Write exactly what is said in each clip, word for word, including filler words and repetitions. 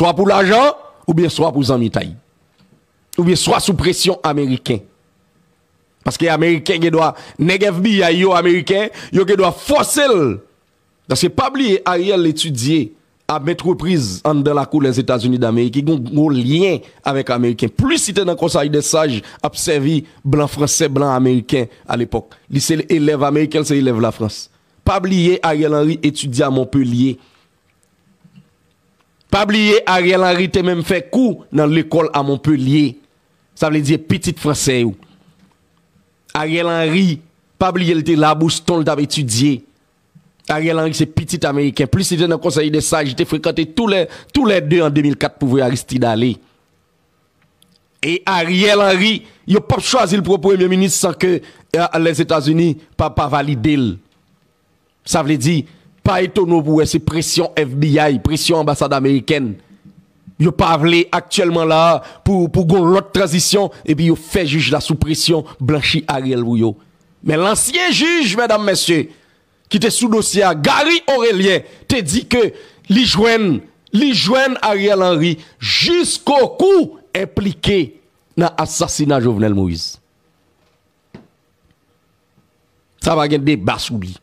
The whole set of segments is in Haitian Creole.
Swa pou lajan, oubyen swa pou zanmitay. Oubyen swa sou presyon ameriken. Paske ameriken gen dwa, nèg F B I yo ameriken, yo gen dwa fòse l. Paske pa bliye, Ariel etidye a maintes reprises anndan lakou Lèzetazini Damerik, li gen gwo lyen avèk ameriken. Plis li te nan Conseil des Sages ap sèvi blan fransè, blan ameriken alepòk. Li se elèv ameriken, li se elèv Lafrans. Pa bliye, Ariel Henry etidye a Montpellier. Pa bliye, Ariel Henry te menm fè kou nan lekòl a Montpellier. Sa vle di pitit fransè yo. Ariel Henry, pa bliye l te la Boston, l t ap etidye. Ariel Henry se pitit ameriken. Plis li te nan Conseil des Sages, li te frekante tou lè, tou lè de an de mil kat pou voye Aristide ale. E Ariel Henry, yo p ap chwazi l pou premye minis san ke, eh, Lèzetazini pa, pa valide l. Sa vle di, pa etone w pou wè se presyon F B I, presyon anbasad amerikèn. Yo pa vle aktyèlman la a pou, pou gon lòt tranzisyon, epi yo fè jij la sou presyon, blanchi Ariel pou yo. Men lansyen jij, medam, mesye, ki te sou dosye a, Gary Orelien, te di ke li jwenn, li jwenn Ariel Henry jiskokou enplike nan asasina Jovenel Moïse. Sa pa gen deba sou li.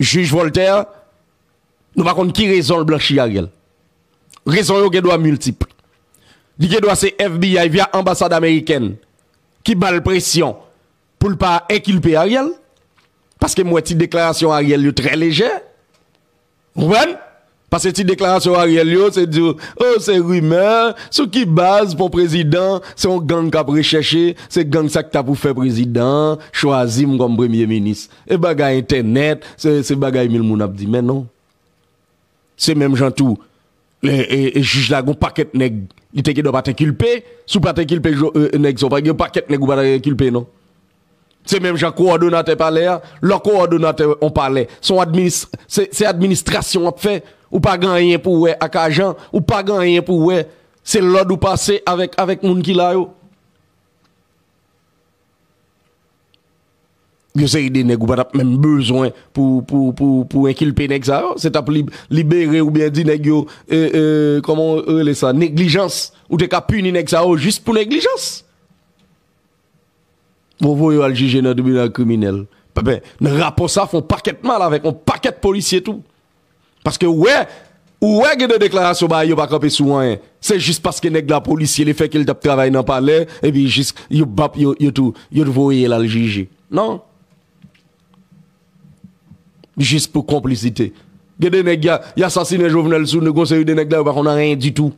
Jij Voltaire, nou pa konn ki rezon l blanchi Ariel. Rezon yo gen dwa miltip. Li gen dwa se F B I via anbasad amerikèn ki ba l presyon pou l pa enkilpe Ariel. Paske m wè ti deklarasyon Ariel yo trè lejè. Ou konprann? Paske ti deklarasyon Ariel yo, se di w, oh, se rimè, sou ki baz pou prezidan, se yon gang k ap rechèche, se gang sa k ta pou fè prezidan, chwazi m kòm premye minis. E bagay entènèt, se, se bagay mil moun ap di, men non. Se menm jan tou, e, e, e jij la gon pakèt nèg, li te gen dwa pa t enkilpe, si w pa t enkilpe jo-, e, nèg sa, w pa gen yon pakèt nèg ou pa t enkilpe, non. Se menm jan kowòdonatè palè a, lè w kowòdonatè yon palè, se yon adminis-, se, se administrasyon w ap fè, ou pa gen anyen pou w wè ak ajan, ou pa gen anyen pou w wè, se lòd ou pase avèk, avèk moun ki la yo. Yon seri de nèg ou pa t ap menm bezwen pou, pou, pou, pou enkilpe nèg sa yo, se t ap lib-, libere oubyen di nèg yo, e, e, kòman w rele sa, neglijans, ou te ka pini nèg sa yo jis pou neglijans. Bon, voye yo al jije nan tribinal kriminèl. Paske nan rapò sa, fè yon pakèt mal avèk yon pakèt polisye tou. Paske ou wè, ou wè gen de deklarasyon bagay yo pa kanpe sou anyen. Se jis paske nèg la polisye, lefètke l t ap travay nan palè, epi jis yo bap, yo, yo tou, yo tou voye l al jije. Non. Jis pou konplisite. Gen de nèg y a, y asasinen Jovenel sou nou, gon seri de nèg la yo pa konn anyen ditou.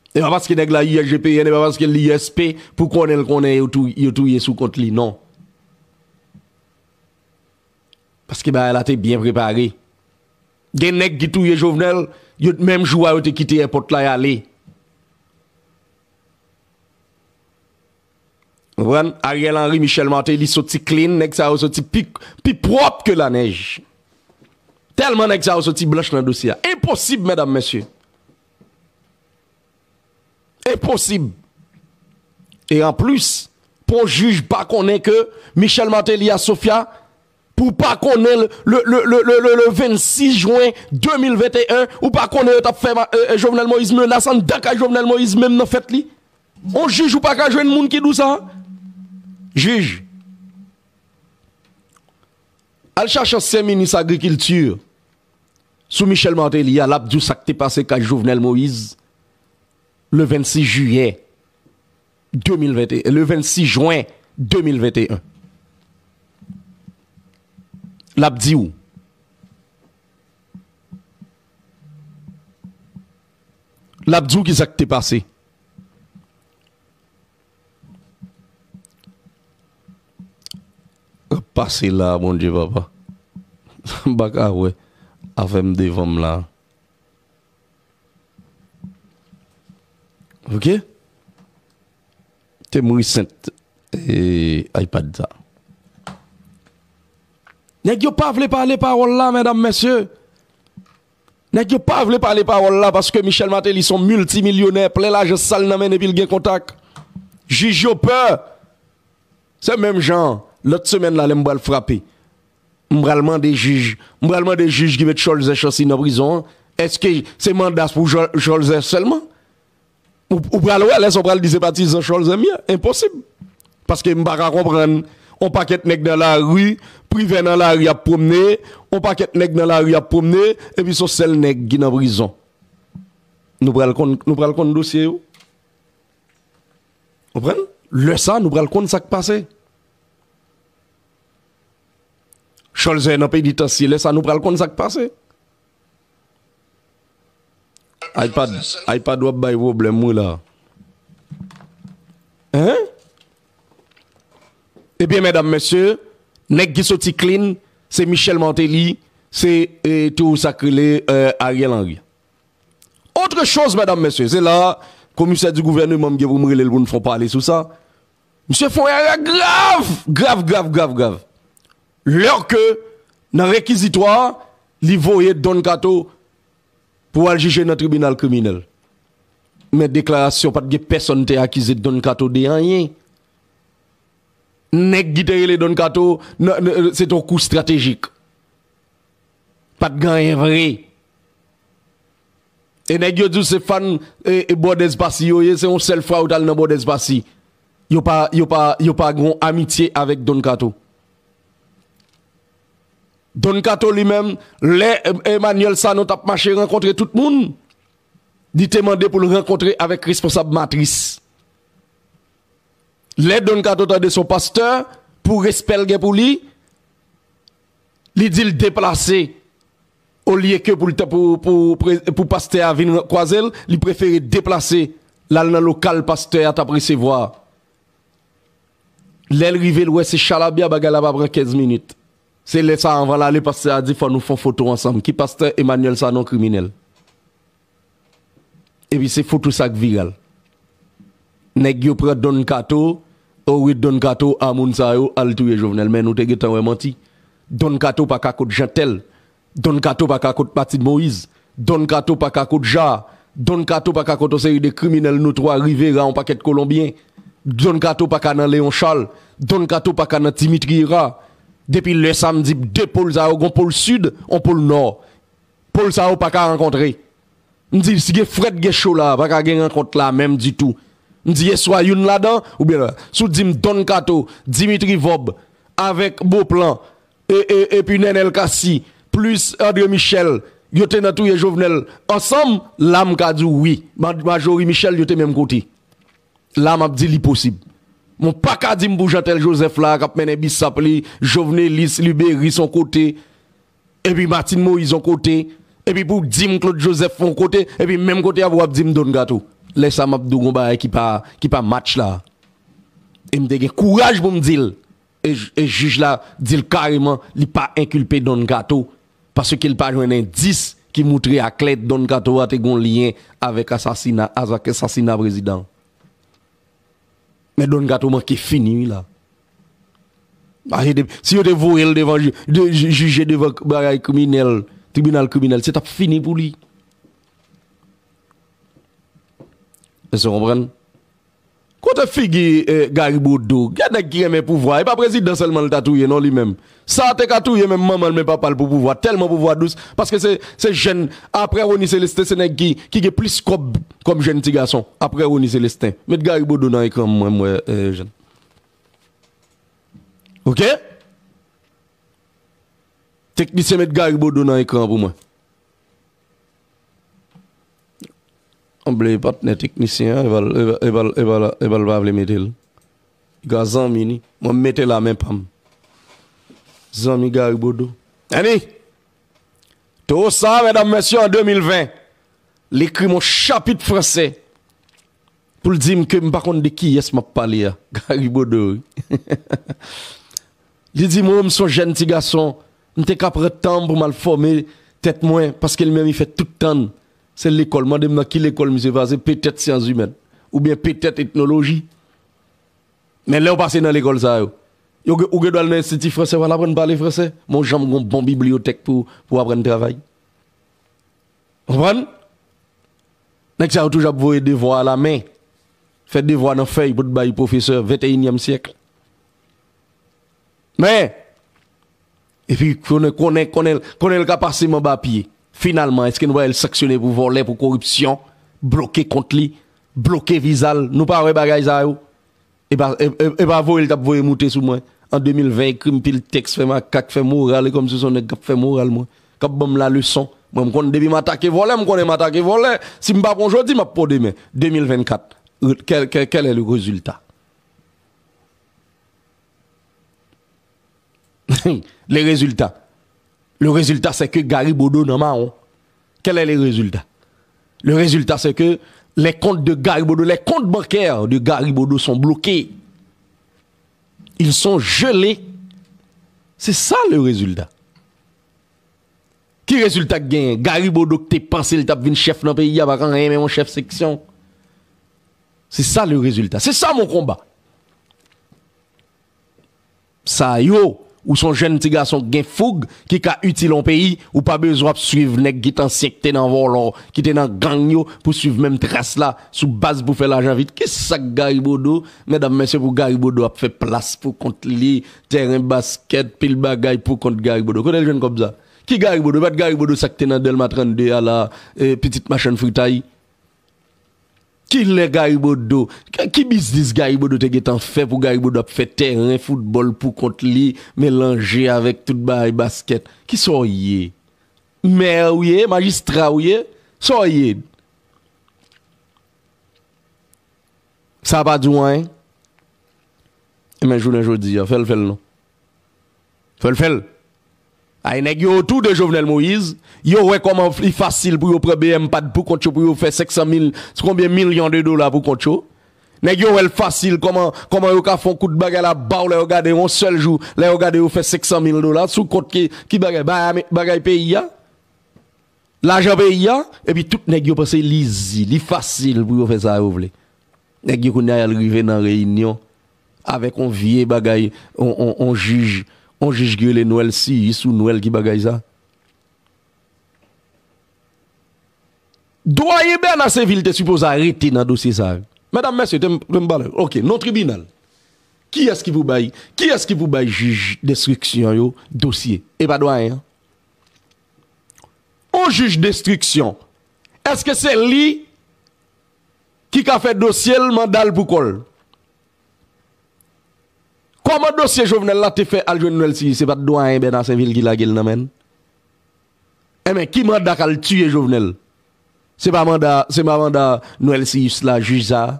E pa paske nèg la I S G P N, e pa paske l I S P pou konnen l konnen yo tou-, yo touye sou kont li, non. Paske bagay la te byen prepare. Gen nèg ki touye Jovenel, yo, menm jou a yo te kite èpòt la y ale. Ou konprann? Ariel Henry, Michel Martelly soti clean, nèg sa yo soti pi, pi pwòp ke lanèj. Tèlman nèg sa yo soti blanch nan dosye a. Enposib, medam, mesye. Enposib. E anplis, pou yon jij pa konnen ke Michel Martelly a Sofia, pou w pa konnen le, le, le vennsis jen de mil venteyen, ou pa konnen yo t ap fè ma-, e, e, Jovenel Moïse menas anndan kay Jovenel Moïse, menm nan fèt li. On jij ou pa ka jwenn moun ki di w sa. Jij. Al chache ansyen minis agrikilti sou Michel Martelly a, l ap di w sa k te pase kay Jovenel Moïse le vennsis jiyè de mil venteyen, le vennsis jen de mil venteyen. L ap di w. L ap di w kisa k te pase. L ap pase la, Bondye papa. M pa ka wè. Afè m devan m la. Ok? Te m resent, e, iPad sa. Nèg yo pa vle pale pawòl la, medam, mesye. Nèg yo pa vle pale pawòl la paske Michel Martelly se yon miltimilyonè, plen lajan sal nan men epi l gen kontak. Jij yo pè. Se menm jan, lòt semèn la, lè m pral frape. M pral mande jij, m pral mande jij ki met Cholzè Chancy nan prizon an, Èske se manda pou Jol- Jolzè sèlman? Ou, ou pral wè, lè sa w pral di se patizan Cholzè m ye. Enposib. Paske m pa ka konprann, on pakèt nèg nan lari, Privè nan lari ap pwomne, on pakèt nèg nan lari ap pwomne, epi se yon sèl nèg ki nan prizon. Nou pral konn, nou pral konn dosye yo. Konprann? Lè sa, nou pral konn sa k pase. Cholzè nan penitansye, lè sa, nou pral konn sa k pase. iPad, iPad w ap bay pwoblèm wi la. Hein? Ebyen, medam, mesye, nèg ki soti clean, se Michel Martelly, se, e, tou sa k rele, e, Ariel Henry. Autre chose, medam, mesye, se la, komisè di gouvèneman m gen pou m rele l pou n fè yon pale sou sa. Misye fè yon erè grav, grav, grav, grav, grav. Lè ke, nan rekizitwa, li voye Don Kato pou al jije nan tribinal kriminèl. Men deklarasyon, pa t gen pèsonn te akize Don Kato de anyen. Nèg ki te rele Don Kato, nan, nan, se te yon kou estratejik. Pa t gen anyen vre. E nèg yo di w se fan, e, e Bòdèz Pasi yo ye, se yon sèl fwa yo t al nan Bòdèz Pasi. Yo pa, yo pa, yo pa gen yon amitye avèk Don Kato. Don Kato li menm, lè, e, Emmanuel Sanon t ap mache rankontre tout moun, li te mande pou l rankontre avèk responsab Matris. Lè Don Kato tande se yon pastè, pou respè l gen pou li, li di l deplase. Olye ke pou l ta- pou, pou, pou, pou pastè a vin kwaze l, li prefere deplase l al nan lokal pastè a t ap resevwa a. Lè l rive, l wè se chalabya, bagay la pa pran kenz minit. Se lè sa, anvan l ale, pastè a di fò nou fè yon foto ansanm. Ki pastè? Emmanuel Sanon, kriminèl. Epi se foto sa k viral. Nèg yo pran Don Kato, o wi, Don Kato a moun sa yo al touye Jovenel. Men nou te gentan wè manti. Don Kato pa ka kot Jeantel. Don Kato pa ka kot Martine Moïse. Don Kato pa ka kot Ja. Don Kato pa ka kot yon seri de kriminèl notwa, Rivera, yon pakèt Kolonbyen. Don Kato pa ka nan Léon Charles. Don Kato pa ka nan Dimitri Hérard. Depi lè sa m di de pol sa yo, gon pol sid, yon pol nò. Pol sa yo pa ka rankontre. M di, si gen frèt, gen cho la, pa ka gen rankont la menm ditou. M di, e swa youn ladan, oubyen lòt. Si w di m Don Kato, Dimitri Vorbe, avèk Beauplan, e, e, epi Nenel Cassy, plis André Michel, yo te nan touye Jovenel ansanm, la m ka di w wi. Ma- Majorie Michel, yo te menm kote. La m ap di li posib. Mwen pa ka di m pou Jeantel Joseph la, k ap mennen bisap li, Jovenelis, Liberis yon kote, epi Martine Moïse yon kote, epi pou di m Claude Joseph yon kote, epi menm kote a pou w ap di m Don Kato. Lè sa m ap di w gon bagay ki pa, ki pa match la. E m te gen kouraj pou m di l. E, e jij la di l kareman, li pa enkilpe Don Kato, paske l pa jwenn endis ki moutre aklè Don Kato a te gon lyen avèk asasina, avèk asasina prezidan. Men Don Kato manke fini wi la. Paske de- si yo te voye l devan ji- de- ji- jije devan bagay kriminèl, tribinal kriminèl, se t ap fini pou li. Èske w konprann? Kote figi, eh, Gary Bodeau? Gen nèg ki renmen pouvwa. E pa prezidan sèlman l ta touye, non, li menm. Sa te ka touye menm manman l, men papa l pou pouvwa. Tèlman pouvwa dous. Paske se, se jèn, apre Rony Célestin, se nèg ki, ki gen plis kòb kòm jèn ti gason. Apre Rony Célestin. Met Gary Bodeau nan ekran mwen, mwen, eh, jèn. Oke? Teknisyen, met Gary Bodeau nan ekran pou mwen. Anble patnè teknisyen an, e pa l, e pa l, e pa l, e pa l, e pa l pa vle mete l. Li ka zanmi ni. Mwen m mete la men pa m. Zanmi Gary Bodeau. Annie! Towo sa, medam, mesye, an de mil ven, li ekri m yon chapit fransè pou l di m ke m pa konn de kiyès m ap pale a. Gary Bodeau, wi. Li di m, o, m se yon jèn ti gason, m te ka pran tan m pou m al fòme tèt mwen, paske li menm li fè tout tan l se lekòl. Mande m nan ki lekòl misye pase, petèt syans imèn, oubyen petèt etnoloji. Men lè w pase nan lekòl sa yo, yo gen- ou gen dwa al nan enstiti fransè, w al aprann pale fransè, men w janm gon bon bibliyotèk pou, pou w aprann travay. Konprann? Nèg sa yo toujou ap voye devwa a la men. Fè devwa nan fèy pou t bay pwofesè venteyinyèm syèk. Men, epi konnen, konnen, konnen, konnen l ka pase m anba pye. Finalman, èske nou pa wè l sanksyone pou vòlè, pou koripsyon, bloke kont li, bloke viza l? Nou pa wè bagay sa yo? E pa, e, e, e pa voye l t ap voye moute sou mwen. An de mil ven, ekri m pil tèks, fè makak, fè moral, e kòmsi se yon nèg k ap fè moral mwen, k ap ban m laleson. Mwen, m konn depi m atake vòlè, m konnen m atake vòlè. Si m pa pran jodi, m ap pran demen. De mil vennkat, kèl, kèl, kèl è le rezilta? Le résultat. Le résultat, c'est que Gary Bodeau nan mawon. Quel est le résultat? Le résultat, c'est que les comptes de Gary Bodeau, les comptes bancaires de Gary Bodeau sont bloqués. Ils sont gelés. C'est ça le résultat. Ki rezilta k genyen? Gary Bodeau ki te panse l t ap vin chèf nan peyi a, pa ka anyen, men yon chèf seksyon. C'est ça le résultat. C'est ça mon combat. Sa yo, ou se yon jèn ti gason k gen foug, ki ka itil yon peyi, ou pa bezwen ap swiv nèg ki t ansyen, ki te nan vòlò, ki te nan gang yo, pou swiv menm tras la, sou baz pou fè lajan vit. Ki sa k Gary Bodeau? Medam, mesye, pou Gary Bodeau ap fè plas pou kont li, tèren baskèt, pil bagay pou kont Gary Bodeau. Kote l jwenn kòb sa? Ki Gary Bodeau? E pa t Gary Bodeau sa k te nan Dèlma trannde a la, e, pitit machann fritay? Kilè Gary Bodeau? Ki, ki biznis Gary Bodeau te gentan fè pou Gary Bodeau ap fè tèren foutbòl pou kont li, melanje avèk tout bagay baskèt? Ki sa w ye? Mè w ye? Majistra w ye? Sa w ye? Sa pa di w anyen? Ebyen, jounen jodi a, fè l, fè l non. Fè l, fè l. Ay, nèg yo otou de Jovenel Moïse, yo wè kòman li fasil pou yo pran B M pad pou kont yo, pou yo fè senk san mil, se konbyen milyon de dola pou kont yo. Nèg yo wè l fasil, kòman, kòman yo ka fè yon kout bagay la, ba w, lè yo gade yon sèl jou, lè yo gade yo fè senk san mil dola sou kont ki, ki bagay, bagay, bagay peyi a. Lajan peyi a, epi tout nèg yo panse l izi, li fasil pou yo fè sa yo vle. Nèg yo kounye a y al rive nan reyinyon avèk on vye bagay, on, on, on jij, on jij ki rele Nwèl Siyis ou Nwèl ki bagay sa. Dwayen Bèna Senvil te sipoze arete nan dosye sa yo. Medam, mesye, te m, te m pale. Ok, non tribinal. Kiyès ki pou bay, kiyès ki pou bay jij denstriksyon yo dosye? E pa dwayen an? On jij denstriksyon, èske se li ki ka fè dosye l, manda l pou kò l? Kòman dosye Jovenel la te fè al jwenn Nwèl Siyis? Se pa t dwayen Bèna Senvil ki lage l nan men l? Enben, ki manda k al tiye Jovenel? Se pa manda, se pa manda Nwèl Siyis la, jij sa a?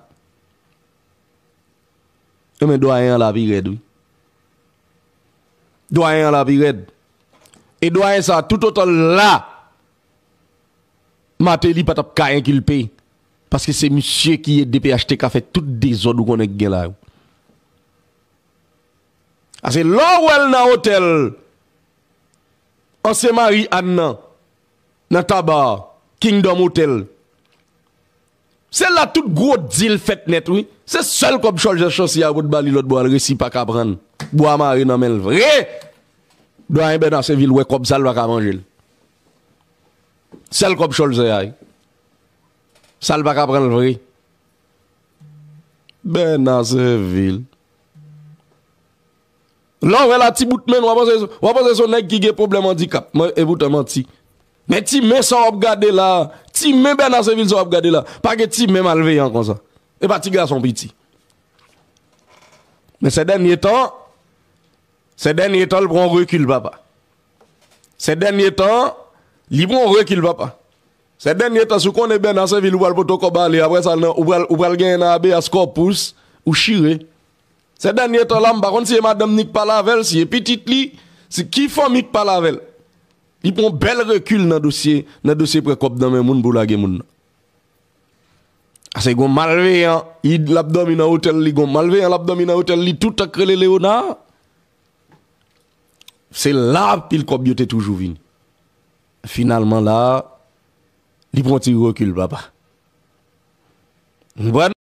Enben, dwayen an la pi rèd, wi. Dwayen an la pi rèd. E dwayen sa, toutotan l la, Martelly pa t ap ka enkilpe, paske se misye ki ede P H T K fè tout dezòd ou konnen k gen la yo. Ase lè w wè l nan otèl ansyen mari Ann nan, nan Taba, Kingdom Hotel, se la tout gwo dil fèt nèt, wi. Se sèl kòb Cholzer Chancy a yo pot ba li lòt bò a, l resi pa ka pran l. Bwa mare nan men l vre. Dwayen Bèna Senvil wè kòb sa, l pa ka manje l. Sèl kòb Cholzer a, wi. Sa l pa ka pran l vre. Bèna Senvil. Lè w wè la ti bout men, w a panse, w a panse se yon nèg ki gen pwoblèm andikap. Mwen, e poutan manti. Men ti men sa w ap gade la, ti men Bèna Senvil sa w ap gade la. Pa gen ti men malveyan konsa. E pa ti gason piti. Men se dènye tan, se dènye tan l pran rekil, papa. Se dènye tan, li pran rekil, papa. Se dènye tan, si w konnen Bèna Senvil, ou pral pote kòb ale, apre sa, nan, ou pral, ou pral genyen nan habeas corpus, ou chire. Se dènye tan la, m pa konn si e madanm ni k pale avè l, si e pitit li, si ki fanmi k pale avè l. Li pran bèl rekil nan dosye, nan dosye pran kòb nan men moun pou lage moun nan. Ase gon malveyan, li, l ap dòmi nan otèl li, gon malveyan, l ap dòmi nan otèl li, toutan k rele Léonard. Se la pil kòb yo te toujou vini. Finalman la, li pran ti rekil, papa. Ou konprann?